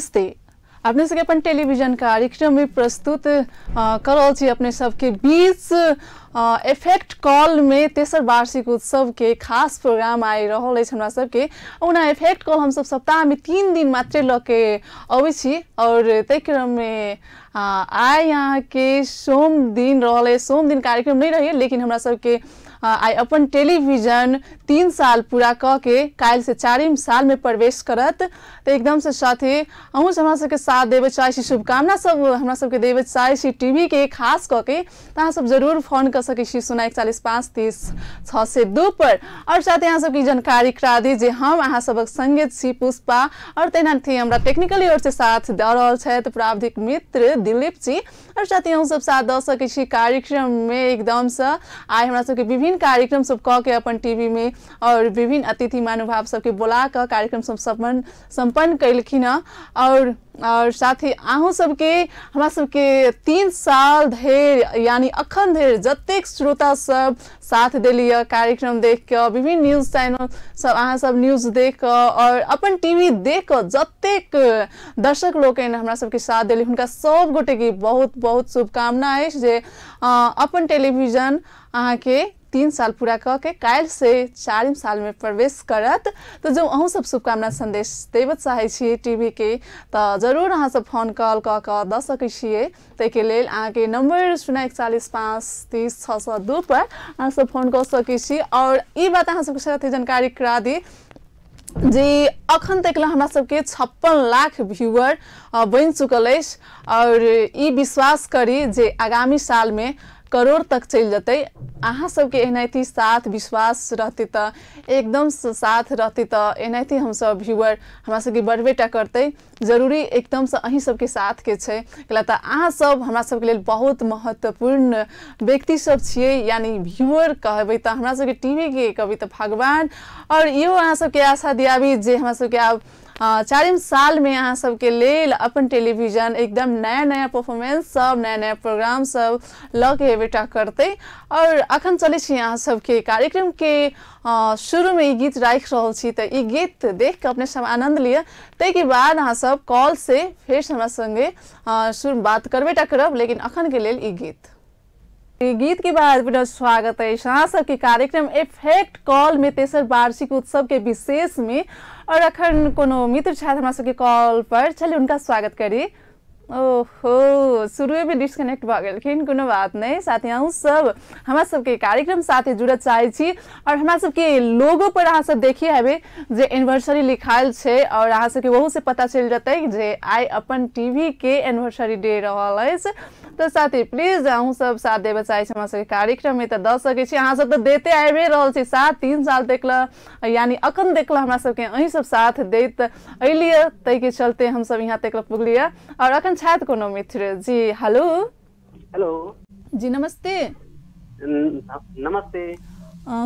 नमस्ते। अपने सबके अपन टेलीविजन कार्यक्रम में प्रस्तुत कर रहल छी अपने सबके बीच इफेक्ट कॉल में तेसर वार्षिक उत्सव के खास प्रोग्राम आइ रहल अछि हमरा सबके। ओना इफेक्ट कॉल हमसब सप्ताह में 3 दिन मात्रे लऽ के अबै छी और ताहि क्रम में आइ अहाँके सोम दिन रहल अछि। सोम दिन कार्यक्रम नहीं रही, लेकिन हमरा सबके आइ अपन टेलीविजन 3 साल पूरा कऽ के काल्हि से 4 साल में प्रवेश करत। तो एकदम से साथी अहूँ हमरा सबके साथ देवे चाहै छी, शुभकामना सब हमरा सबके देवे चाहै छी टीवी के खास कऽ के, तऽ अहाँ सब जरूर फोन कऽ सकै छी 0 41 5 30 602 पर। और साथ अहाँ सबके जानकारी करा दी जे हम अहाँ सबक संगे छी पुष्पा, और तहिना थी हमरा टेक्निकली ओर से साथ दऽ रहल छथि प्राविधिक मित्र दिलीप जी। और साथ अहूँ सब साथ दऽ सकै छी कार्यक्रम में एकदम से। आइ हमरा सबके विभिन्न कार्यक्रम सब कऽ के अपन टीवी में और विभिन्न अतिथि महानुभाव सबके बुला कऽ कार्यक्रम सब सम्पन्न कयलखिन हँ। और साथ ही अहूँ सबके हमरा सबके 3 साल धरि यानी अखन धरि जतेक श्रोता सब साथ देलियै कार्यक्रम देख कऽ, विभिन्न न्यूज चैनल सब अहाँ सब न्यूज देख कऽ और अपन टीवी देख कऽ जतेक दर्शक लोकनि हमरा सबके साथ देली हुनका सब गोटेके बहुत बहुत शुभकामना अछि जे अपन टेलीविजन अहाँके 3 साल पूरा कऽ के काल्हि से 4 साल में प्रवेश करत। तो जो अहूँ सब शुभकामना संदेश देबऽ चाहै छी टीवी के तऽ जरूर अहाँ सब फोन कॉल कऽ कऽ दऽ सकै छियै। ताहिके लेल अहाँके नंबर 0 41 5 30 602 पर अहाँ सब फोन कऽ सकै छी। और ई बात अहाँ सबके साथे जानकारी करा दी जे अखन तक हमरा सबके 56 लाख व्यूअर बनि चुकल अछि और ई विश्वास करी जे आगामी साल में करोड़ तक चलि जेतै। अहाँ सबके एनाहिते साथ विश्वास रहतै तऽ एकदम साथ रहतै तऽ एनाहिते हमसब व्यूअर हमरा सबके बढ़बे टा करतै। जरूरी एकदमसँ अहीं सबके साथ के छै, कैला तऽ अहाँ सब हमरा सबके लेल बहुत महत्वपूर्ण व्यक्ति सब छियै, यानी व्यूअर कहबै तऽ हमरा सबके टीवी के कहबै तऽ भगवान। और इहो अहाँ सबके आशा दियाबी जे हमरा सबके आब 4 साल में अहाँ सबके लेल अपन टेलीविजन एकदम नया नया परफॉर्मेंस सब नया नया प्रोग्राम सब लऽ के एबेटा करतै। और अखन चलै छी अहाँ सबके कार्यक्रम के शुरू में ई गीत राखि रहल छी, तऽ ई गीत देख के अपने सब आनंद लिअ। ताहिके बाद अहाँ सब कॉल से फेर हमरा संगे शुरू बात करबे टा करब, लेकिन अखन के लेल ई गीत। गीत के बाद पुनः स्वागत है अहाँ सबके कार्यक्रम इफेक्ट कॉल में तेसर वार्षिक उत्सव के विशेष में। और अखन कोनो मित्र छथि हमरा सबके कॉल पर, चलिए उनका स्वागत करी। ओहो, शुरुए में डिस्कनेक्ट भऽ गेलखिन, कोनो बात नहीं। साथी अहूँ सब हमरा सबके कार्यक्रम साथे जुड़ऽ चाहै छी और हमरा सबके लोगो पर अहाँ सब देखिए हेबै जे एनिवर्सरी लिखायल छै और अहाँ सबके ओहू से पता चलि जेतै जे आइ अपन टीवी के एनिवर्सरी डे रहल अछि। तऽ साथी प्लीज अहूँ सब साथ देबऽ चाहै छी हमरा सबके कार्यक्रम में तऽ दऽ सकै छी। अहाँ सब तऽ देते आबिए रहल छी साथ, 3 साल देखल यानी अखन देखल हमरा सबके अहीं सब साथ दैत अलियै, ताहिके चलते हमसब यहाँ तक पुगलियै। और अखन छथि कोनो मित्र जी। हेलो। हेलो जी, नमस्ते। नमस्ते।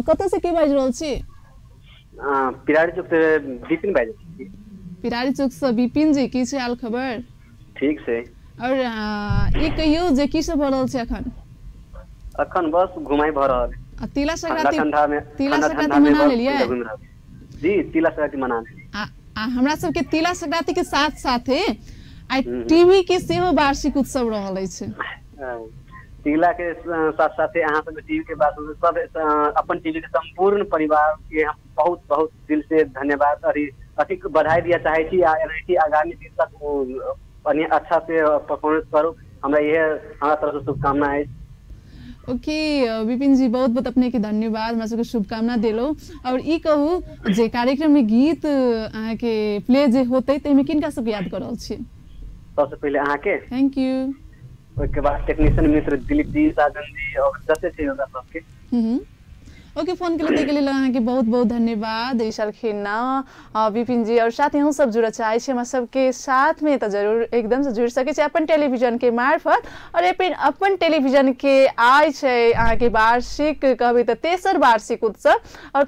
कतऽ से के बाजि रहल छी? पिरारी चौक से विपिन बाजि रहल छी। पिरारी चौक से विपिन जी, की छै हाल खबर? ठीक छै। और ई कहियौ जे की सब भऽ रहल छै अखन? अखन बस घुमाई भऽ रहल है। तिला संक्रांति, तिला संक्रांति मना लेलियै? जी, तिला संक्रांति मना लेलियै। आ हमरा सबके तिला संक्रांति के साथ साथे आइ टीवी के सेहो वार्षिक उत्सव रहल अछि। तिला के साथ साथे अहाँ सबके टीवी के बात सब अपन टीवी के संपूर्ण परिवार के हम बहुत बहुत दिल से धन्यवाद और अति बधाई दिया चाहे छी। आ एनाहिते आगामी दिन तक बढ़िया अच्छा से परफॉर्मेंस करू, हमरा इहे हमरा तरफ से शुभकामना अछि। ओके विपिन जी, बहुत बहुत अपने के धन्यवाद, हमरा सबके शुभकामना देलो। और ई कहू जे कार्यक्रम में गीत अहाँके प्ले जे होतै ताहिमे किनका सबके याद कर रहल छी? सबसे पहिले अहाँके thank you, ओहिके बाद टेक्नीशियन मित्र दिलीप जी, साजन जी और जते छै हुनका सबके। ओके, फोन के लिए लेल अहाँके बहुत बहुत धन्यवाद ईशाल खन्ना विपिन जी। और साथ ही हम सब जुड़ऽ चाहै छी हमरा सबके साथ में तऽ जरूर एकदम से जुड़ि सकै छी अपन टेलीविजन के मार्फत। और अपन टेलीविजन के आइ छै अहाँके वार्षिक कहबै तऽ तेसर वार्षिक उत्सव, और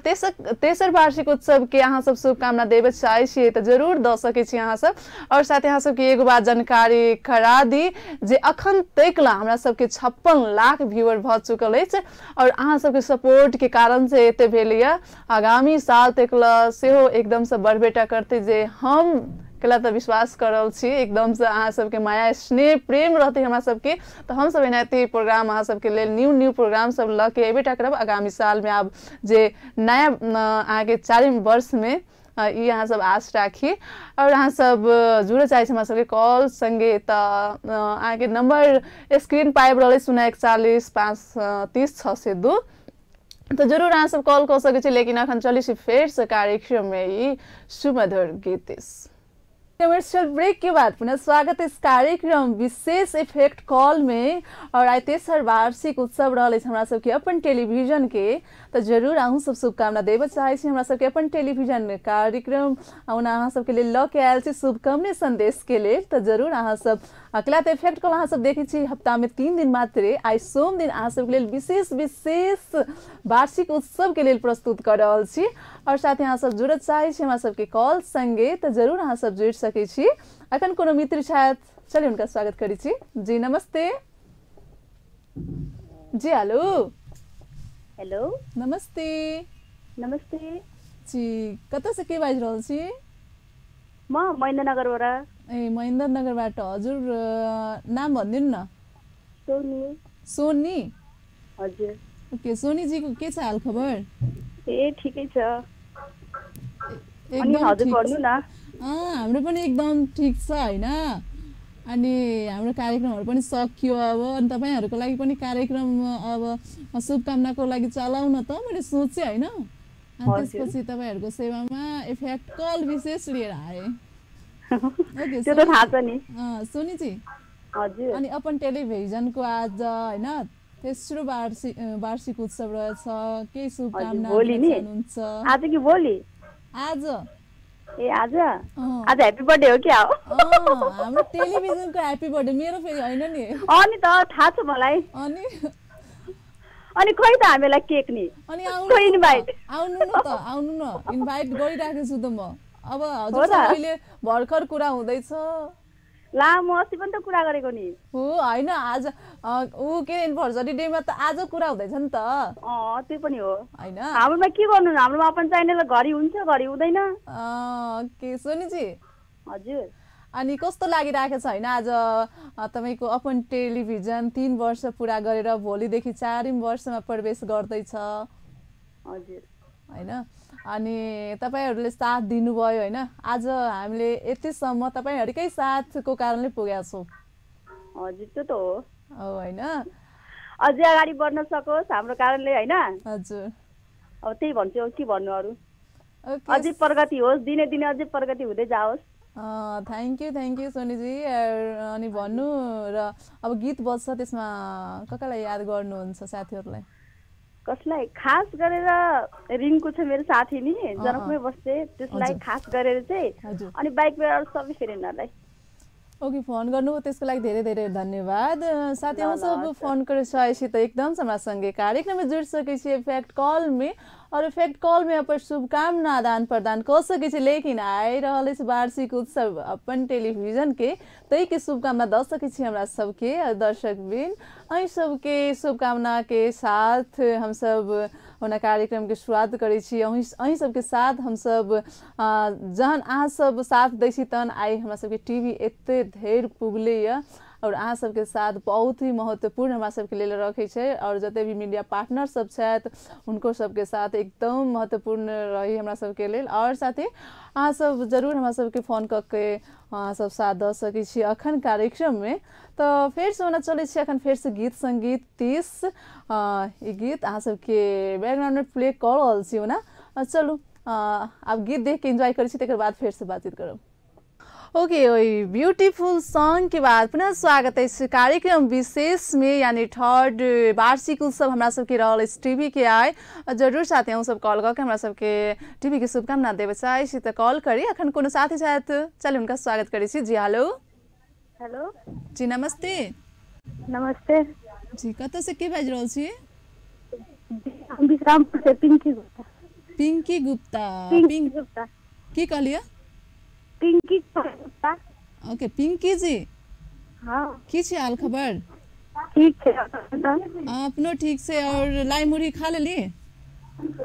तेसर वार्षिक उत्सव के अहाँ सब शुभकामना देबऽ चाहै छियै तऽ जरूर दऽ सकै छी अहाँ सब। और साथ ही अहाँ सबके एगो बात जानकारी करा दी जे अखन तक ला हमरा सबके 56 लाख व्यूअर भऽ चुकल अछि और अहाँ सबके सपोर्ट के कारण से एते भेल यऽ। आगामी साल तक ला सेहो एकदम से बढ़बेटा करतै जे हम केला तऽ विश्वास कर रहल छी एकदम से अहाँ सबके माया स्नेह प्रेम रहतै हमरा सबके, तऽ हमसब एनाहिते प्रोग्राम अहाँ सबके लेल न्यू न्यू प्रोग्राम सब लऽ के एबे टा करब आगामी सालमे। आब जे नया अहाँके 4 वर्षमे ई अहाँ सब आश राखी। और अहाँ सब जुड़ऽ चाहै छी हमरा सबके कॉल संगे तऽ अहाँके नंबर स्क्रीन पर आबि रहल अछि 041 530 602, तऽ जरूर अहाँ सब कॉल कऽ सकै छी। लेकिन अखन चलै छी फेरसँ कार्यक्रममे ई सुमधुर गीत। कमर्शियल ब्रेक के बाद पुनः स्वागत इस कार्यक्रम विशेष इफेक्ट कॉल में। और आइ तेसर वार्षिक उत्सव रहल अछि हमरा सबके अपन टेलीविजन के, तऽ जरूर अहूँ सब शुभकामना देबऽ चाहै छी हमरा सबके अपन टेलीविजन कार्यक्रम ओना अहाँ सबके लेल लऽ के आयल छी शुभकामना संदेश के लेल। तऽ जरूर अहाँ सब अकेला तऽ इफेक्ट कॉल अहाँ सब देखै छी हप्तामे 3 दिन मात्रे, आइ सोम दिन अहाँ सबके लेल विशेष विशेष वार्षिक उत्सव के लेल प्रस्तुत कर रहल छी। और साथ ही अहाँ सब जुड़ऽ चाहै छी हमरा सबके कॉल संगे तऽ जरूर अहाँ सब जुड़ि सकै छी। अखन कोनो मित्र छथि, चलिए हुनका स्वागत करै छी। जी नमस्ते। जी हेलो। हेलो नमस्ते। नमस्ते जी, कतऽ से के बाजि रहल छी? म महेन्द्रनगरबाट। ए महेन्द्रनगरबाट, हजुर नाम भनिदिनु न। सोनी। सोनी? हजुर। ओके, सोनीजीको के छ हाल खबर? ए ठिकै छ। अनि हजुर भन्नु न। हाम्रो पनि एकदम ठिक छ हैन। अनि हाम्रो कार्यक्रमहरू पनि सकियो अब, अनि तपाईहरुको लागि पनि कार्यक्रम अब शुभकामनाको लागि चलाउन त मैले सोचे हैन, अनि त्यसपछि तपाईहरुको सेवामा इफेक्ट कल विशेष लिएर आए। ओके, त्यो त थाहा छ नि। सोनीजी हजुर, अनि अपन टेलिभिजनको आज हैन तेस्रो वार्षिक उत्सव रहेछ, के शुभकामना चाहनुहुन्छ? आज कि भोलि? आज। ए आज? आज ह्याप्पी बर्थडे हो क्या हो? हाम्रो टेलिभिजनको ह्याप्पी बर्थडे, मेरो फेरि हैन नि। अनि त थाहा छ मलाई। अनि अनि खोइ त हामीलाई केक नि। अनि आउनु इन्भाइट। आउनु न त, आउनु न, इन्भाइट गरिराखेको छु त म। अब हजुरसँग अहिले भर्खर कुरा हुँदैछ। ला म अस्ति पनि त कुरा गरेको नि। हो हैन, आज ऊ के एनिभर्सरी डेमा त आज कुरा हुँदैछ नि त। अँ त्यो पनि हो हैन। हाम्रोमा के गर्नु, हाम्रोमा अपन चाहिनेलाई घरि हुन्छ घरि हुँदैन। के सोनीजी हजुर, अनि कस्तो लागिरहेको छ हैन आज तपाईको अपन टेलिभिजन 3 वर्ष पुरा गरेर भोलिदेखि 4 वर्षमा प्रवेश गर्दैछ? हजुर हैन, अनि तपाईहरुले साथ दिनुभयो हैन, आज हामीले यतिसम्म तपाईहरुकै साथको कारणले पुगेका छौं। हजुर त्यो त हो। हो हैन, अझै अगाडि बढ्न सकोस् हाम्रो कारणले हैन। हजुर, अब त्यही भन्छु, के भन्नु अरु, अझै प्रगति होस्, दिने दिने अझै प्रगति हुँदै जाओस्। Thank you, thank you सोनीजी। अनि भन्नु र अब गीत बज्छ त्यसमा कसलाई याद गर्नुहुन्छ साथीहरुलाई? कसलाई खास गरेर रिङ्कु छ मेरो साथी नि, जनकपुरमै बस्छ, त्यसलाई खास गरेर चाहिँ, अनि बाइक मेरो अरू सबै फ्रेन्डहरूलाई। ओके, फोन गर्नु त्यसको लागि धेरै धेरै धन्यवाद। साथी हम सब फोन करे चाहे त एकदम हमरा संगे कार्यक्रम में जुड़ सकै छी इफेक्ट कॉल में, और इफेक्ट कॉल में अपन शुभकामना आदान प्रदान कर सकै छी। लेकिन आइ रहल अछि वार्षिक उत्सव अपन टेलीविजन के, तै के शुभकामना दऽ सकै छी हमरा सबके दर्शकबिन। अहि सबके शुभकामना के साथ हम सब ओना कार्यक्रम के शुरुआत करै छी। अहि सबके साथ हम सब जहन अहाँ सब साथ दै छी तहन आइ हमरा सबके टीवी एते धेर पुगलैया, और अहाँ सबके साथ बहुत ही महत्वपूर्ण हमरा सबके लेल रखै छै। और जते भी मीडिया पार्टनर सब छथि हुनको सबके साथ एकदम महत्वपूर्ण रही हमरा सबके लेल। और साथ ही अहाँ सब जरूर हमरा सबके फोन कऽ के अहाँ सब साथ दऽ सकै छी अखन कार्यक्रममे। तऽ फेरसँ ओना चलै छी अखन फेरसँ गीत सङ्गीत 30 ई गीत अहाँ सबके बैकग्राउंडमे प्ले कऽ रहल छी ओना। चलू आब गीत देख के एंजॉय करै छी, तकर बाद फेरसँ बातचीत करब। ओके, वही ब्यूटीफुल सॉन्ग के बाद पुनः स्वागत है इस कार्यक्रम विशेष में, यानी थर्ड वार्षिक उत्सव हमरा सबके रहल अछि टीवी के आइ। जरूर साथी हम सब कॉल करके हमरा सबके टीवी के शुभकामना देबे चाहै छी तऽ कॉल करी। अखन कोनो साथी छथि, चलू हुनका स्वागत करै छी। जी हेलो। हेलो जी नमस्ते। नमस्ते जी, कतऽ से के बाजि रहल छी? हम विश्रामपुर से पिंकी गुप्ता। पिंकी गुप्ता, पिंकी गुप्ता की कहलियै? पिंकी गुप्ता। ओके पिंकी जी, हाँ की छै हाल खबर? ठीक छै, अपनो ठीक छै। और लाई मुरही खा लेली?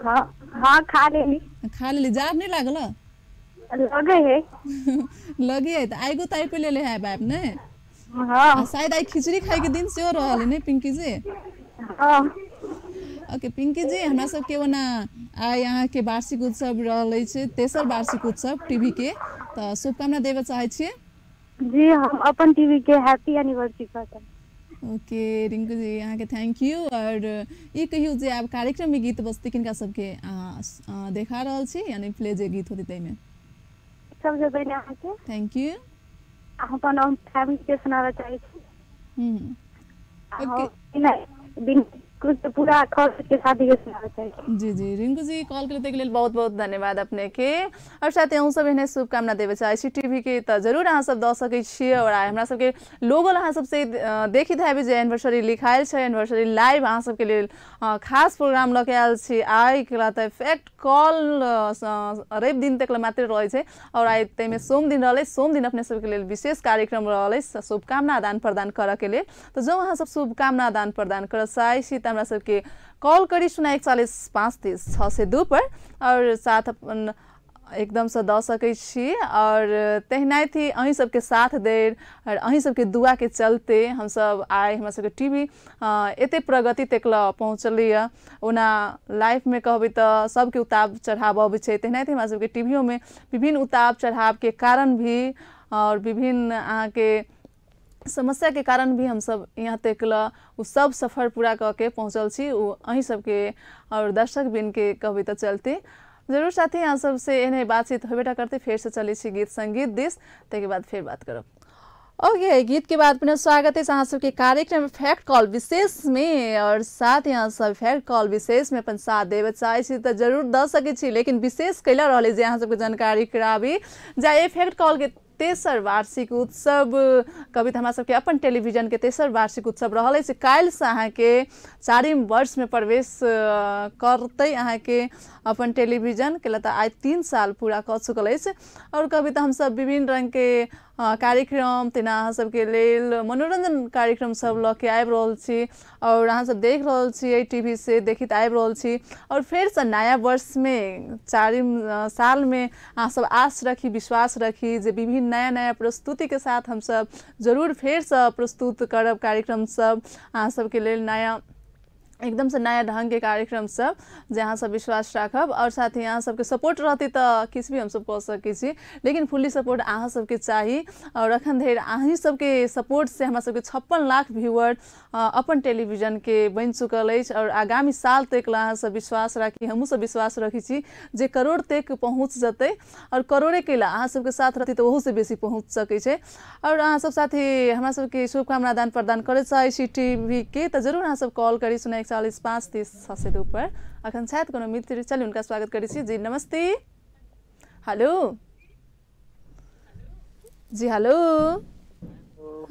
हाँ हाँ खा लेली। खा लेली, जाड़ नहीं लागल? लगे है। लगे है त आइगो ताई पे लेले है बाप ने। हां शायद आई खिचड़ी खाए के दिन सेहो रहल है ने पिंकी जी। हां ओके पिंकी जी हमरा सबके ओना आइ अहाँके वार्षिक उत्सव रहल अछि, तेसर वार्षिक उत्सव टीवी के, तऽ शुभकामना देबऽ चाहै छियै। जी हम अपन टीवी के हैप्पी एनिवर्सरी कहत। ओके रिंकू जी अहाँके thank you. और ई कहियौ जे आब कार्यक्रम में गीत बजतै किनका सबके देखा रहल छी, यानी प्ले जे गीत होतै ताहिमे सबसे पहिले अहाँके thank you. हम अपन फैमिली के सुनाबऽ चाहै छी। ओके कुछ पूरा के शादी के सुनाबऽ चाहै छी। जी जी रिंकू जी कॉल करे के लेल बहुत बहुत धन्यवाद अपने के। और साथ अहूँ सब एहने शुभकामना देबे चाहै छी टीवी के, तऽ जरूर अहाँ सब दऽ सकै छियै। और आइ हमरा सबके लोगो अहाँ सबसे देखित हैबे जे एनिवर्सरी लिखायल छै, एनिवर्सरी लाइव अहाँ सबके लेल खास प्रोग्राम लऽ के आयल छी। आइ के तऽ इफेक्ट कॉल रवि दिन तक मात्र रहै छै और आइ ताहिमे सोम दिन रहलै, सोम दिन अपने सबके लेल विशेष कार्यक्रम रहलै शुभकामना आदान प्रदान करऽ के लेल। तऽ जँ अहाँ सब शुभकामना आदान प्रदान करऽ चाहै छी तऽ हमरा सबके कॉल करी 041 5 30 602 पर और साथ अपन एकदम से दऽ सकै छी। और तेहनाइते अहीं सबके साथ देर और अहीं सबके दुआ के चलते हमसब आइ हमरा सबके टीवी एते प्रगति तक लऽ पहुँचलैए। ओना लाइफमे कहबै तऽ सबके उतार चढ़ाव अबै छै, तेहनाइते हमरा सबके टीवीओमे विभिन्न उतार चढ़ावके कारण भी और विभिन्न अहाँके समस्या के कारण भी हमसब यहाँ तक ल उ सब सफर पूरा कऽ के पहुँचल छी, उ अहीं सबके और दर्शक बिन के कहबै तऽ चलते। जरूर साथी अहाँ सबसे एहने बातचीत होबेटा करते। फेर से चलै छी गीत संगीत दिस, ताहिके बाद फेर बात करब। ओके गीत के बाद पुनः स्वागत है अहाँ सबके कार्यक्रम फैक्ट कॉल विशेष में। और साथ यहाँ सब फैक्ट कॉल विशेष में अपन साथ देबऽ चाहै छी तऽ जरूर दऽ सकै छी, लेकिन विशेष कैला रहलै जे अहाँ सबके जानकारी कराबी जे फैक्ट कॉल के तेसर वार्षिक उत्सव कभी तऽ हमरा सबके अपन टेलीविजन के तेसर वार्षिक उत्सव रहल अछि। काल्हिसँ अहाँके चारिम वर्षमे प्रवेश करतै अहाँके अपन टेलीविजन के, तऽ आइ 3 साल पूरा कऽ चुकल अछि। और कभी तऽ हमसब विभिन्न रङ्गके कार्यक्रम तेना अहाँ सबके लेल मनोरञ्जन कार्यक्रम सब लऽ के आबि रहल छी और अहाँ सब देख रहल छी टीवी से देखित आबि रहल छी। और फेरसँ नया वर्षमे चारिम सालमे अहाँ सब आश रखी, विश्वास रखी जे विभिन्न नया नया प्रस्तुतिके साथ हमसब जरूर फेरसँ प्रस्तुत करब कार्यक्रम सब अहाँ सबके लेल, नया एकदम से नया ढंग के कार्यक्रम सब जे अहाँ सब विश्वास राखब। और साथ ही अहाँ सबके सपोर्ट रहती तऽ किछु भी हमसब कऽ सकै छी, लेकिन फुल्ली सपोर्ट अहाँ सबके चाही। और अखन धरि अहीं सबके सपोर्ट से हमरा सबके 56 लाख व्यूअर अपन टेलीविजन के बनि चुकल अछि। और आगामी साल तक ला अहाँ सब विश्वास राखी, हमहूँ सब विश्वास रखै छी जे करोड़ तक पहुँच जेतै। और करोड़े के ला अहाँ सबके साथ रहती तऽ ओहूसँ बेसी पहुँच सकै छै। और अहाँ सब साथी हमरा सबके शुभकामना आदान प्रदान करऽ चाहै छी टीवी के तऽ जरूर अहाँ सब कॉल करी 041 5 30 602 पर। अखन छथि कोनो मित्र, चलू हुनका स्वागत करै छी। जी नमस्ते, hello ji, hello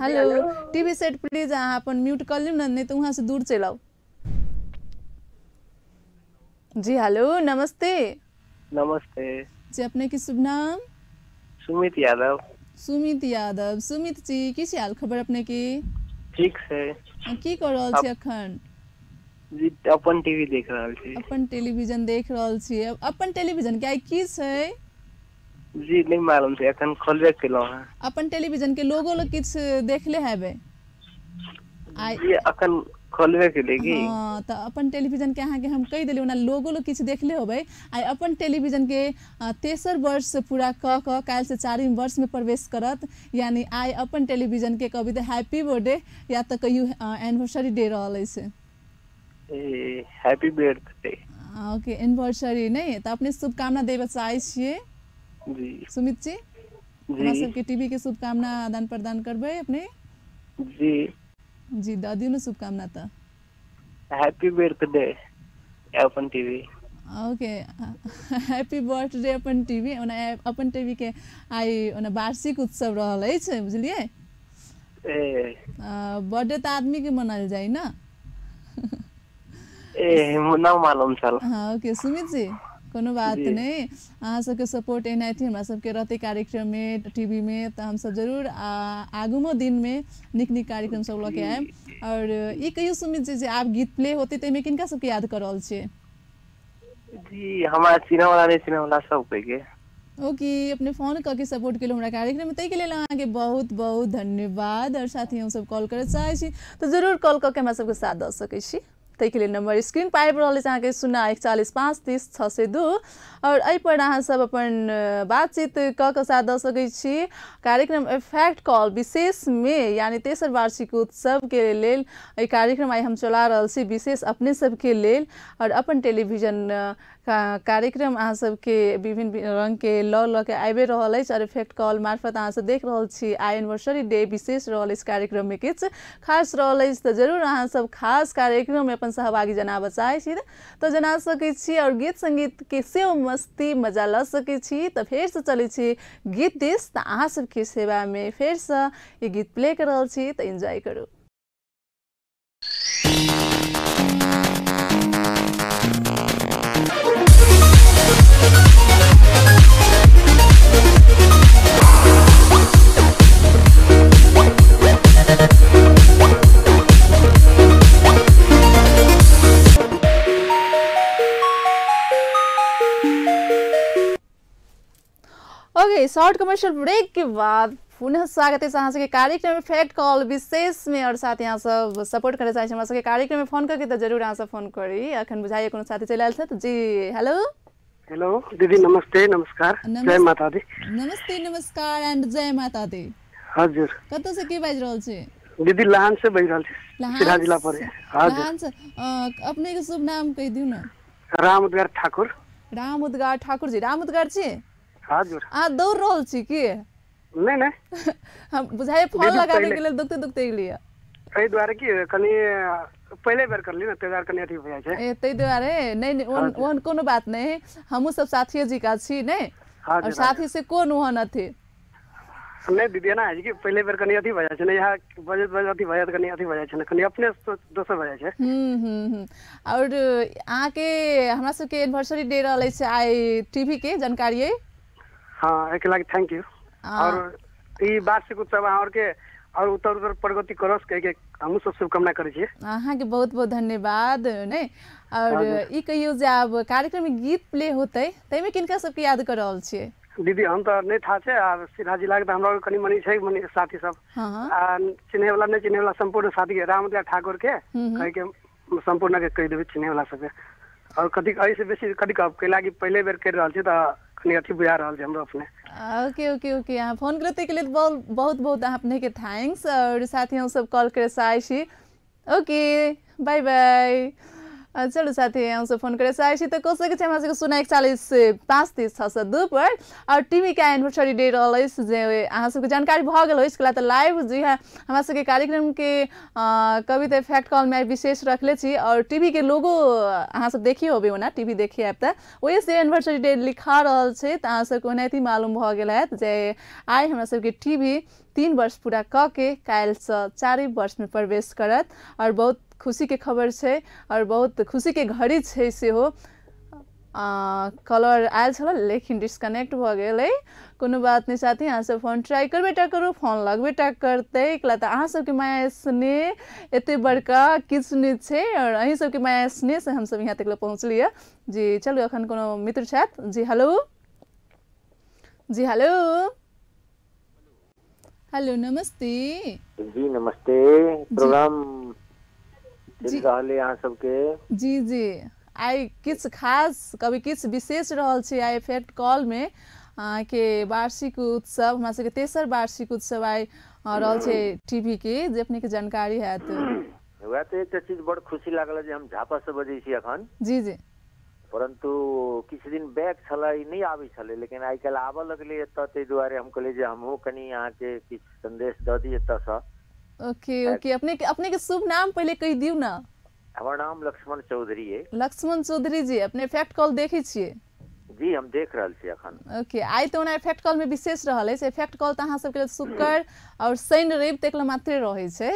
hello. TV set please अहाँ अपन म्यूट कर लियौ ने, नहीं तऽ वहाँ से दूर चलि आउ। जी हेलो नमस्ते। नमस्ते जी, अपने की शुभ नाम? सुमित यादव। सुमित यादव, सुमित जी की हाल खबर अपने की? ठीक छै। की कर रहल छी अखन? जी अपन टीवी देख रहल छी। अपन टेलीविजन देख रहल छी। अपन टेलीविजन के आइ की छै? जी नहीं मालूम छै, अखन खोलबे केलहुँ हँ। अपन टेलीविजन के लोगो लोग किछु देखले हेबै? जी अखन खोलबे केले की। हाँ तऽ अपन टेलीविजन के अहाँके हम कहि देली, ओना लोगो लोग किछु देखले होबै। आइ अपन टेलीविजन के तेसर वर्ष पूरा कऽ कऽ काल्हि से चारिम वर्ष में प्रवेश करत, यानी आइ अपन टेलीविजन के कहबै तऽ हैप्पी बर्थडे या तऽ कहियो एनिवर्सरी डे रहल अछि। Happy birthday. ओके एनिवर्सरी नहीं तऽ अपने शुभकामना देबऽ चाहै छियै जी सुमित जी? हमरा सबके टीवी के शुभकामना आदान प्रदान करबै अपने? जी जी दऽ दियौ ने शुभकामना तऽ। हैप्पी बर्थडे अपन टीवी। ओके हैप्पी बर्थडे अपन टीवी। ओना अपन टीवी के आइ ओना वार्षिक उत्सव रहल अछि, बुझलियै? बर्थडे तऽ आदमी के मनायल जाइ ना। ए ना मालूम छल। हाँ ओके सुमित जी कोनो बात नहीं, अहाँ सबके सपोर्ट एनाहिते हमरा सबके रहतै कार्यक्रम में टीवी में तऽ हमसब जरूर आगूमो दिन में नीक नीक कार्यक्रम सब लऽ के आयब। और ई कहियौ सुमित जी जे आब गीत प्ले होतै ताहिमे किनका सबके याद कऽ रहल छियै? जी हमरा चिन्है वाला नहीं चिन्है वाला सब कोई के। ओके, अपने फोन कऽ के सपोर्ट केलहुँ हमरा कार्यक्रम में, ताहिके लेल अहाँके बहुत बहुत धन्यवाद। और साथ ही हम सब कॉल करऽ चाहै छी तऽ जरूर कॉल कऽ के हमरा सबके साथ दऽ सकै छी। ताहिके लेल नंबर स्क्रीन पर आबि रहल अछि अहाँके 0 41 5 30 602 और एहि पर अहाँ सब अपन बातचीत कऽ के साथ दऽ सकै छी। कार्यक्रम इफेक्ट कॉल विशेष में यानी तेसर वार्षिक उत्सव के लेल एहि कार्यक्रम आइ हम चला रहल छी विशेष अपने सबके लेल। और अपन टेलीविजन कार्यक्रम अहाँ सबके विभिन्न रंग के लऽ लऽ के आबि रहल अछि और इफेक्ट कॉल मार्फत अहाँ सब देख रहल छी। आइ एनिवर्सरी डे विशेष रहल अछि, कार्यक्रम में किछु खास रहल अछि तऽ जरूर अहाँ सब खास कार्यक्रम में अपन सहभागी जनाबऽ चाहै छी तऽ जना सकै छी और गीत संगीत के सेहो मस्ती मजा लऽ सकै छी। तऽ फेरसँ चलै छी गीत दिस, तऽ अहाँ सबके सेवा में फेरसँ ई गीत प्ले कर रहल छी, तऽ एन्जॉय करू। ओके, शॉर्ट कमर्शियल ब्रेक के बाद पुनः स्वागत है अहाँ सबके कार्यक्रम इफेक्ट कॉल विशेष में। और साथ यहाँ सब सपोर्ट करे चाहै छी हमरा सबके कार्यक्रम में फोन करके तऽ जरूर अहाँ सब फोन करी। अखन बुझाइए कोनो साथी चलि आयल छथि। जी हेलो। हेलो दीदी, नमस्ते, नमस्कार, जय माता दी। नमस्ते, नमस्कार एंड जय माता दी। हजुर, कतऽ से के बाजि रहल छी दीदी? लहान से बाजि रहल छी, सिराहा जिला पर। लहान से। अपने के शुभ नाम कहि दियौ न। राम उद्गार ठाकुर। राम उद्गार ठाकुर जी। राम उद्गार जी, हजुर। अहाँ दौड़ रहल छी की? नहीं नहीं, हम बुझाइए फोन लगाबे के लेल दुखते दुखते गेलियै। एहि दुआरे की कनि पहिले बेर करली ने, ताहि दुआरे कनि अथी भऽ जाइ छै। ए ताहि दुआरे नहीं नहीं, ओहन कोनो बात नहीं, हमहूँ सब साथिये जी का छी नहीं, और साथी से कोन ओहन अथी नहीं दीदी, एना है कि पहिले बेर कनि अथी भऽ जाइ छै ने, यहाँ बजैत बजैत अथी भऽ जायत, कनि अथी भऽ जाइ छै ने, कनि अपने दोसर भऽ जाइ छै। और अहाँके हमरा सबके एनिवर्सरी डे रहल अछि आइ टीवी के जानकारी अइ? हाँ, एहिके लागि thank you. और ई वार्षिक उत्सव अहाँ के और उत्तर उत्तर प्रगति करस कह के हमहूँ सब शुभकामना करै छियै। अहाँके बहुत बहुत धन्यवाद ने। और ई कहियौ जे आब कार्यक्रम में गीत प्ले होतै ताहिमे किनका सबके याद कर रहल छियै? दीदी हम तऽ नहि था छै, आब सिराहा जिला के तऽ हमरा कनि मनि छै मनि साथी सब, आ चिन्है वाला नहि चिन्है वाला सम्पूर्ण साथी के रामदेव ठाकुर के कहि के सम्पूर्ण के कहि देबै चिन्है वाला सबके। और कथी एहिसँ बेसी कथी कहब, कैला कि पहिले बेर करि रहल छी तऽ कनि अथी बुझा रहल छै हमरो अपने। ओके ओके ओके, अहाँ फोन करते के लेल बहुत बहुत बहुत अहाँ अपने के thanks. और साथी हम सब कॉल करे चाहै छी। ओके, बाय बाय। चलू साथी हम सब फोन करे चाहै छी तऽ कऽ सकै छी हमरा सबके 0 41 5 30 602 पर। और टीवी के एनिवर्सरी डे रहल अछि जे अहाँ सबके जानकारी भऽ गेल अछि, तऽ लाइव जी हाँ हमरा सबके कार्यक्रम के कविता इफेक्ट कॉल में विशेष रखले छी। और टीवी के लोगो अहाँ सब देखिए होबे, ओना टीवी देखिए आयब तऽ ओहि से एनिवर्सरी डे लिखा रहल छै, तऽ अहाँ सबके ओनाहिते मालूम भऽ गेल हैत जे आइ हमरा सबके टीवी 3 वर्ष पूरा कऽ के काल्हिसँ 4 वर्ष में प्रवेश करत। और बहुत खुशी के खबर छै और बहुत खुशी के घड़ी छै सेहो। कॉलर आयल छल लेकिन डिस्कनेक्ट भऽ गेलै। कोनो बात नहीं साथी, अहाँ सब फोन ट्राई करबे टा करू, फोन लगबे टा करतै। तऽ अहाँ सबके माया स्नेह एते बड़का किछु नहि छै और अहीं सबके माया स्नेह से हमसब यहाँ तक पहुँचलियै। जी चलू, अखन कोनो मित्र छथि। जी हेलो। जी हेलो। हेलो, नमस्ते। जी नमस्ते। प्रोग्राम चलि रहल है अहाँ सबके? जी जी, आइ किछु खास कभी किछु विशेष रहल छै आइ इफेक्ट कॉल में के वार्षिक उत्सव, हमरा सबके तेसर वार्षिक उत्सव आइ रहल छै टीवी के, जे अपने के जानकारी हैत। वएह तऽ एकटा चीज बड़ खुशी लागल जे हम झापा से बजै छी अखन। जी जी। परंतु किछु दिन बैक छलै, नहि आबै छलै, लेकिन आइ काल्हि आबऽ लगलै एतऽ, ताहि दुआरे हम कहलियै जे हमहूँ कनि अहाँके किछु संदेश दऽ दी एतऽसँ। ओके ओके, अपने के शुभ नाम पहिले कहि दियौ न। हमर नाम लक्ष्मण चौधरी है। लक्ष्मण चौधरी जी, अपने इफेक्ट कॉल देखै छियै? जी हम देख रहल छी अखन। ओके, आइ तऽ ओना इफेक्ट कॉल में विशेष रहल अछि। इफेक्ट कॉल तऽ अहाँ सबके लेल शुक्र और शनि रवि तक ले मात्रे रहै छै।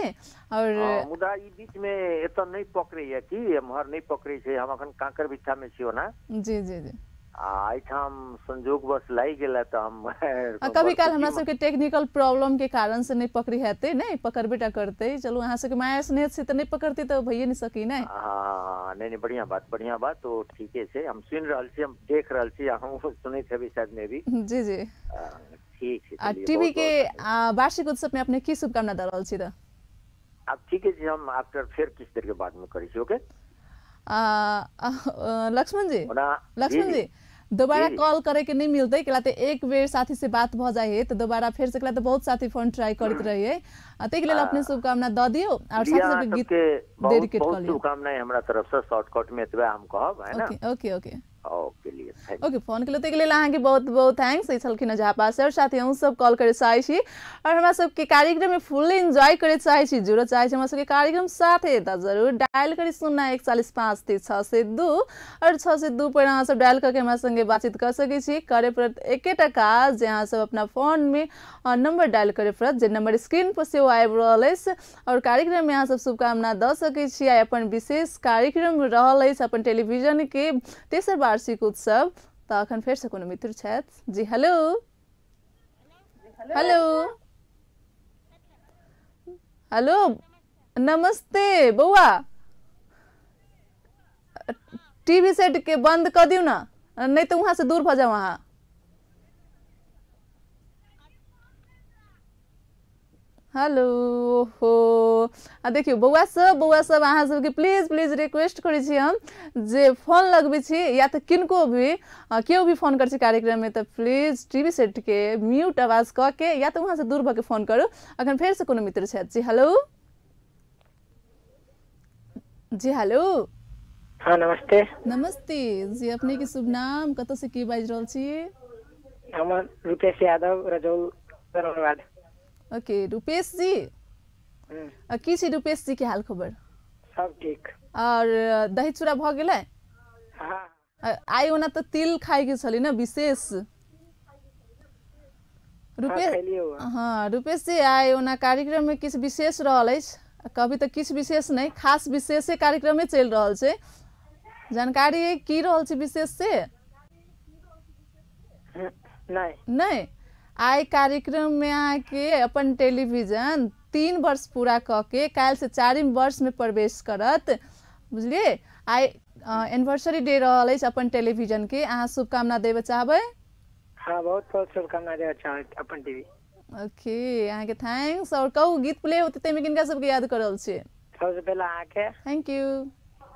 और मुदा ई बीच में एतऽ नहि पकड़ैया कि एम्हर नहि पकड़ै छै। हम अखन कांकर भिट्ठा में छी ओना। जी जी जी। आ एहिठाम संजोगवश लागि गेल तऽ हम कभी काल हमरा सबके टेक्निकल प्रॉब्लम के कारण से नहीं पकड़ी हेतै, नहीं पकड़बे टा करतै। चलू अहाँ सबके माया स्नेह छै तऽ नहीं पकड़तै तऽ भइए नहीं सकी। नहीं हाँ, नहीं नहीं, बढ़िया बात, बढ़िया बात। तो ठीके छै, हम सुनि रहल छी, हम देख रहल छी, अहूँ सुनैत हेबै शायद मे भी। जी जी, ठीक छै। टीवी के वार्षिक उत्सव में अपने की शुभकामना दऽ रहल छी? तऽ आब ठीके छै, हम आफ्टर फेर किछु देर के बाद में करै छी। ओके लक्ष्मण जी, लक्ष्मण जी दोबारा कॉल करे के नहीं मिलते, केला तो एक बेर साथी से बात भ जाए है तो दोबारा फिर से केला तो बहुत साथी फोन ट्राई करते रहिए। ताहि लेल अपने शुभकामना the दियो और साथी सबके गीत डेडिकेट कर लियो। शुभकामना हमरा तरफ से शॉर्टकट में एतबे हम कहब, है ना? ओके ओके ओके ओके लिए ओके। फोन के लिए लेल अहाँके बहुत बहुत thanks. ई छलखिन झापा सर। साथी अहूँ सब कॉल करे चाहै छी और हमरा सबके कार्यक्रम में फुल एंजॉय करे चाहै छी, जुड़ऽ चाहै छी हमरा सबके कार्यक्रम साथे, तऽ जरूर डायल करी 0 41 5 3 6 से 2 और 6 से 2 पर अहाँ सब डायल करके हमरा संगे बातचीत कर सकै छी। करे पड़त एकेटा काज जे अहाँ सब अपना फोन में नंबर डायल करे पड़त, जे नंबर स्क्रीन पर सेहो आबि रहल अछि, और कार्यक्रम में अहाँ सब शुभकामना दऽ सकै छी। आइ अपन विशेष कार्यक्रम रहल अछि अपन टेलीविजन के तेसर वार्षिक उत्सव। तऽ अखन फेर से कोनो मित्र छथि। जी हेलो, हेलो हेलो, नमस्ते बौआ। टीवी सेट के बंद कर दियौ ना, नहीं तो वहां से दूर भ जाओ अहाँ। हेलो हो, आ देखियौ बौआ सब, बौआ सब अहाँ सबके प्लीज प्लीज रिक्वेस्ट करै छी हम जे फोन लगबै छी या तऽ किनको भी केओ भी फोन करै छी कार्यक्रम में तऽ प्लीज टीवी सेट के म्यूट आवाज कऽ के या तऽ वहाँ से दूर भऽ के फोन करू। अखन फेर से कोनो मित्र छथि। जी हेलो, जी हेलो। हाँ नमस्ते। नमस्ते जी, अपने के शुभ नाम, कतऽ से की बाजि रहल छी? हमर रुपेश यादव, रजौल। ओके रुपेश जी, की छै रुपेश जी के हाल खबर? सब ठीक। और दही चूड़ा भ गेलै? हाँ। आइ ओना तऽ तिल खाय के छलै ने विशेष। रुपेश, हाँ रुपेश जी आइ ओना कार्यक्रम में किछु विशेष रहल अछि, कभी तऽ किछु विशेष नहीं, खास विशेषे कार्यक्रमे चलि रहल छै। जानकारी की रहल छै विशेष से? नहीं नहीं, आइ कार्यक्रम में अहाँके अपन टेलीविजन 3 वर्ष पूरा कऽ के काल्हि से 4 वर्ष में प्रवेश करत, बुझलिए? आइ एनिवर्सरी डे रहल अछि अपन टेलीविजन के, अहाँ शुभकामना देबऽ चाहबै? हाँ बहुत बहुत शुभकामना देबऽ चाहबै अपन टीवी। ओके अहाँके thanks. और कहू गीत प्ले होतै ताहिमे किनका सबके याद कर रहल छियै? सबसे पहले अहाँके thank you,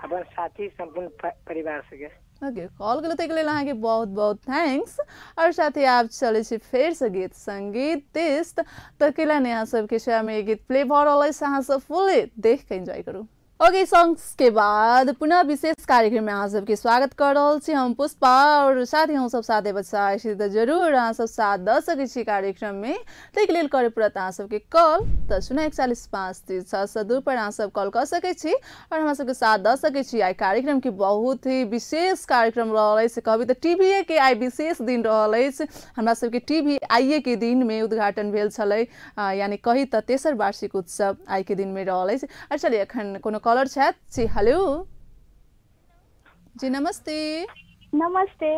अपन साथी संपूर्ण परिवार सबके। ओके कॉल गेलो ताहिके लेल अहाँके बहुत बहुत thanks. और साथ ही आप चलै छी फेर से गीत संगीत दिस, तऽ केला ने अहाँ सबके सेवामे गीत प्ले भऽ रहल अछि, अहाँ सब फुल देख के एंजॉय करू। ओके सॉन्ग्स के बाद पुनः विशेष कार्यक्रम में अहाँ सबके स्वागत कर रहल छी हम पुष्पा, और साथ ही हम सब साथ देबऽ चाहै छी तऽ जरूर अहाँ सब साथ दऽ सकै छी कार्यक्रम में। ताहिके लेल करे पड़त अहाँ सबके कॉल, तऽ 0 41 5 3 6 2 पर अहाँ सब कॉल कऽ सकै छी और हमरा सबके साथ दऽ सकै छी। आइ कार्यक्रम के बहुत ही विशेष कार्यक्रम रहल अछि, कहबी तऽ टीवीए के आइ विशेष दिन रहल अछि। हमरा सबके टीवी आइए के दिन में उद्घाटन भेल छलै, यानी कही तऽ तेसर वार्षिक उत्सव आइ के दिन में रहल अछि। और चलिए अखन कोनो कॉलर छथि। जी हेलो, जी नमस्ते। नमस्ते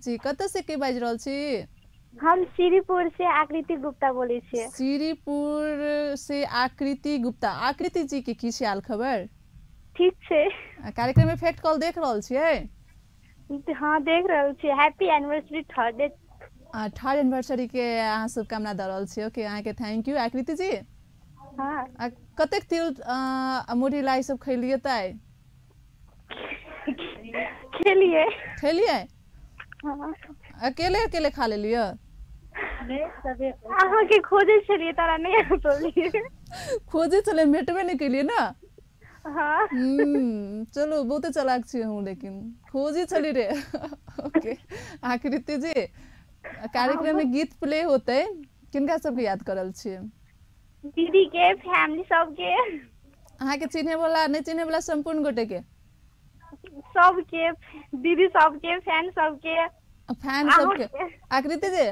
जी, कतऽ से के बाजि रहल छी? हम श्रीपुर से आकृति गुप्ता बोलै छी। श्रीपुर से आकृति गुप्ता, आकृति जी के की छै हाल खबर? ठीक छै। कार्यक्रम में फैक्ट कॉल देख रहल छियै? हाँ देख रहल छी। Happy anniversary third third anniversary के अहाँ शुभकामना दऽ रहल छी। ओके अहाँके thank you आकृति जी। हाँ कतेक तिल मुरही लाई सब खैलिए तऽ? खेलिए। खेलिए? हाँ। अकेले अकेले खा लेलिए? अहाँके खोजे छलिए तारा नहीं बोलिए। खोजे छलिए भेटबे नहीं केलिए ना? हाँ। चलो बहुते चालाक छी हम, लेकिन खोजे छली रे। ओके आकृति जी कार्यक्रम में गीत प्ले होते किनका सबके याद करल छियै? दीदी के, फैमिली सबके। अहाँके चिन्हे वाला नहीं चिन्हे वाला संपूर्ण गोटे के? सबके, दीदी सबके, फैन सबके। फैन सबके? आकृति जी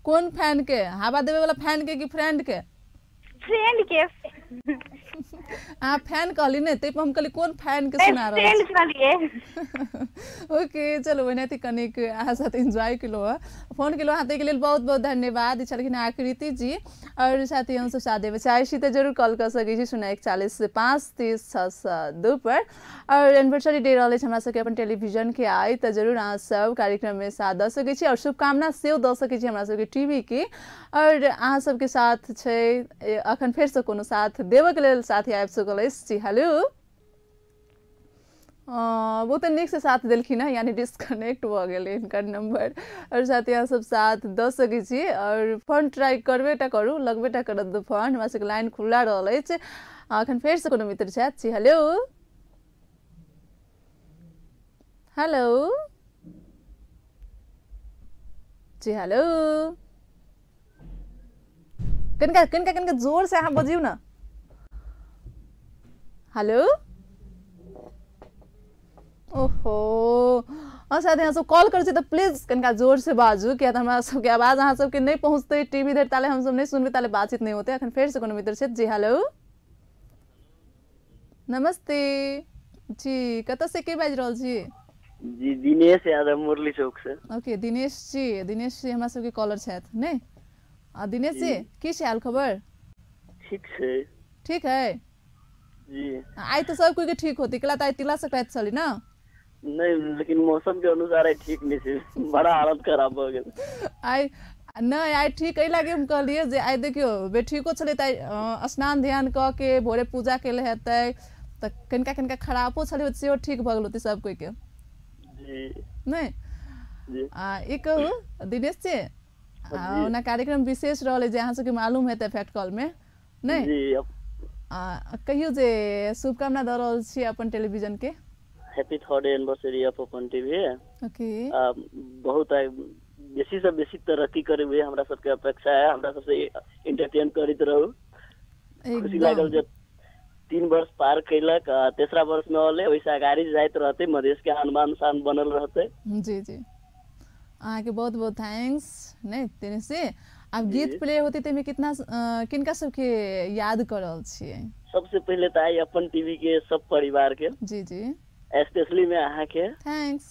कौन फैन के, हवा देवे वाला फैन के कि फ्रेंड के? फ्रेंड के। अहाँ फैन कहली ने ताहि पर हम कहली कोन फैन के सुना रहल छी। ओके चलू ओनाहिते कनिक अहाँ साथ एंजॉय केलहुँ हँ, फोन केलहुँ अहाँ, ताहिके लेल बहुत बहुत धन्यवाद। छलखिन आकृति जी। और साथी हमसब साथ देबै चाहै छी तऽ जरूर कॉल कऽ सकै छी 041 530 602 पर। और एनिवर्सरी डे रहल अछि हमरा सबके अपन टेलीविजन के आइ, तऽ जरूर अहाँ सब कार्यक्रम में साथ दऽ सकै छी और शुभकामना सेहो दऽ सकै छी हमरा सबके टीवी के। और अहाँ सबके साथ छै अखन फेरसँ कोनो साथ देबऽके लेल साथी आबि चुकल अछि। जी हेलो। बहुत नीक से साथ देलखिन हँ, यानी डिस्कनेक्ट भऽ गेलै हिनकर नंबर। और साथी अहाँ सब साथ दऽ सकै छी और फोन ट्राई करबे टा करू, लगबे टा करत फोन, हमरा सबके लाइन खुला रहल अछि। अखन फेरसँ कोनो मित्र छथि। जी हेलो। हेलो। जी हेलो। कनिका कनिका कनिका जोर से अहाँ बजियौ न। हेलो। ओहो साथी अहाँ सब कॉल करै छी तऽ प्लीज कनिका जोर से बाजू, किया तऽ हमरा सबके आवाज अहाँ सबके नहि पहुँचतै टीवी धरि, ताले हमसब नहि सुनबै ताले बातचीत नहि होतै। अखन फेरसँ कोनो मित्र छथि। जी हेलो। नमस्ते जी, कतऽ से के बाजि रहल छी? जी दिनेश यादव, मुरली चौक से। ओके दिनेश जी, दिनेश जी हमरा सबके कॉलर छथि ने। आ दिनेश जी की छै हाल खबर? ठीक छै। ठीक है जी। आइ तऽ सब कोई के ठीक होती, कला तऽ आइ तिला संक्रांति छलै ना? नहीं, लेकिन मौसम के अनुसार आइ ठीक नहीं छै, बड़ा हालत खराब भऽ गेल आइ। नहीं आइ ठीक एहि लागे हम कहलियै जे आइ देखियौ बेठीको छलै तऽ आइ स्नान ध्यान कऽ के भोरे पूजा केले हेतै, तऽ कनिका कनिका खराबो छलै सेहो ठीक भऽ गेल होतै सब कोई के जी। नहीं जी। आ ई कहू दिनेश जी, ओना कार्यक्रम विशेष रहलै जे अहाँ सबके मालूम हेतै इफेक्ट कॉल में नहीं जी। आ कहियौ जे शुभकामना दऽ रहल छी अपन टेलीविजन के। हैप्पी थर्ड एनिवर्सरी ऑफ अपन टीवी। ओके। बहुत बेसी से बेसी तरक्की करबै हमरा सबके अपेक्षा है, हमरा सबसे एंटरटेन करैत रहू। खुशी लागल जे 3 वर्ष पार कैलक, तेसरा वर्ष में अलै, ओहिसँ अगाड़ी जाइत रहतै, मधेश के आन शान बनल रहतै। जी जी अहाँके बहुत बहुत thanks. नहीं दिनेश जी, आब गीत प्ले होते ताहिमे कितना किनका सबके याद कर रहल छियै? सबसे पहिले तऽ आइ अपन टीवी के सब परिवार के। जी जी। स्पेशली में अहाँ के thanks.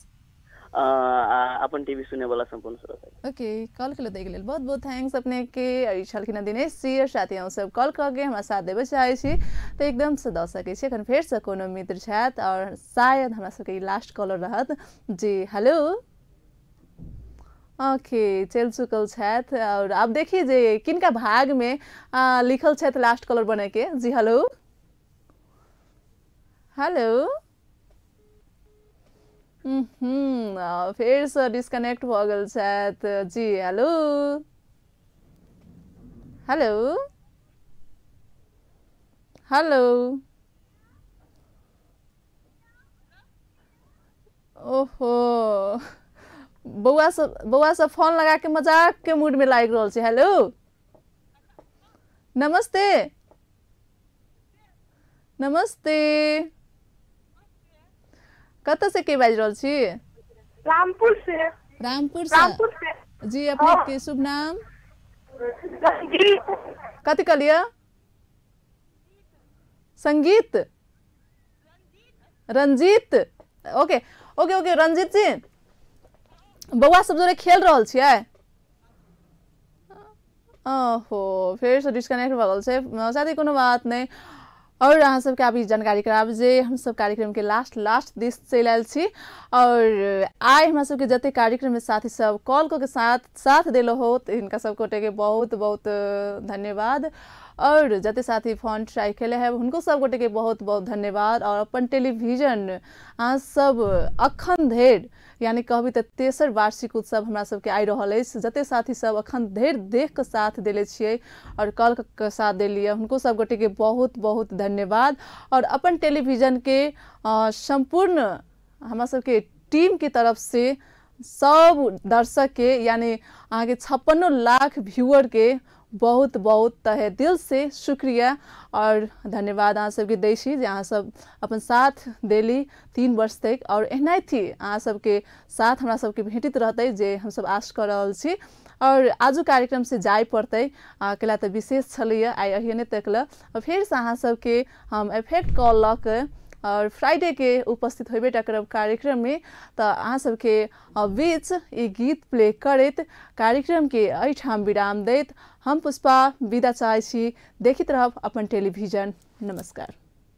अपन टीवी सुने वाला संपूर्ण श्रोता। ओके कॉल के लेल बहुत बहुत thanks अपने के। छलखिन दिनेश जी और साथी हम सब कॉल कऽ के हमरा साथ देबै चाहै छी तऽ एकदम से दऽ सकै छी। एखन फेरसँ कोनो मित्र छथि और शायद हमरा सबके लास्ट कॉलर रहत। जी हेलो। ओके चलि चुकल छथि और आब देखिए जे किनका भाग में लिखल छथि लास्ट कॉलर बने के। जी हेलो। हेलो। फेरसँ डिस्कनेक्ट भऽ गेल छथि। जी हेलो। हेलो। हेलो। ओहो बौआ सब फोन लगा के मजाक के मूड में लागि रहल छै। हेलो नमस्ते। नमस्ते, कतऽ से के बाजि रहल छी? रामपुर से। रामपुर से। रामपुर से जी। अपने के शुभ नाम? संगीत। कथी कहलियै? Sangeet. Ranjit. Okay okay okay Ranjit ji, बौआ सब जोरे खेल रहल छियै? ओहो फेरसँ डिस्कनेक्ट भऽ गेल छै। साथी कोनो बात नहि। और अहाँ सबके आब ई जानकारी कराब जे हमसब कार्यक्रम के लास्ट लास्ट this चलि आयल छी और आइ हमरा सबके जते कार्यक्रम में साथी सब कॉल कऽ के साथ साथ देलो हो हिनका सब गोटे के बहुत बहुत धन्यवाद। और जते साथी फोन ट्राई केले है हुनको सब गोटे के बहुत बहुत धन्यवाद। और अपन टेलीविजन अहाँ सब अखन धरि यानी कहबी तऽ तेसर वार्षिक उत्सव हमरा सबके आइ रहल अछि, जते साथी सब अखन धरि देख के साथ देले छियै और कॉल के साथ देलियै हुनको सब गोटे के बहुत बहुत धन्यवाद। और अपन टेलीविजन के संपूर्ण हमरा सबके टीम के तरफ से सब दर्शक के यानी अहाँके 56 लाख व्यूअर के बहुत बहुत तहे दिल से शुक्रिया और धन्यवाद अहाँ सबके दै छी जे अहाँ सब अपन साथ देली 3 वर्ष तक। और एनाहिते अहाँ सबके साथ हमरा सबके भेटित रहतै जे हमसब आश कऽ रहल छी। और आजु कार्यक्रम से जाय पड़तै केला तऽ विशेष छलैया आइ अहिने तकल। फेर से अहाँ सबके हम इफेक्ट कॉल लऽ के और फ्राइडे के उपस्थित होबे टा करब कार्यक्रम में। तो अहाँ सबके बीच ई गीत प्ले करैत कार्यक्रम के एहिठाम विराम दैत हम पुष्पा विदा चाहै छी। देखैत रहब अपन टेलीविजन। नमस्कार।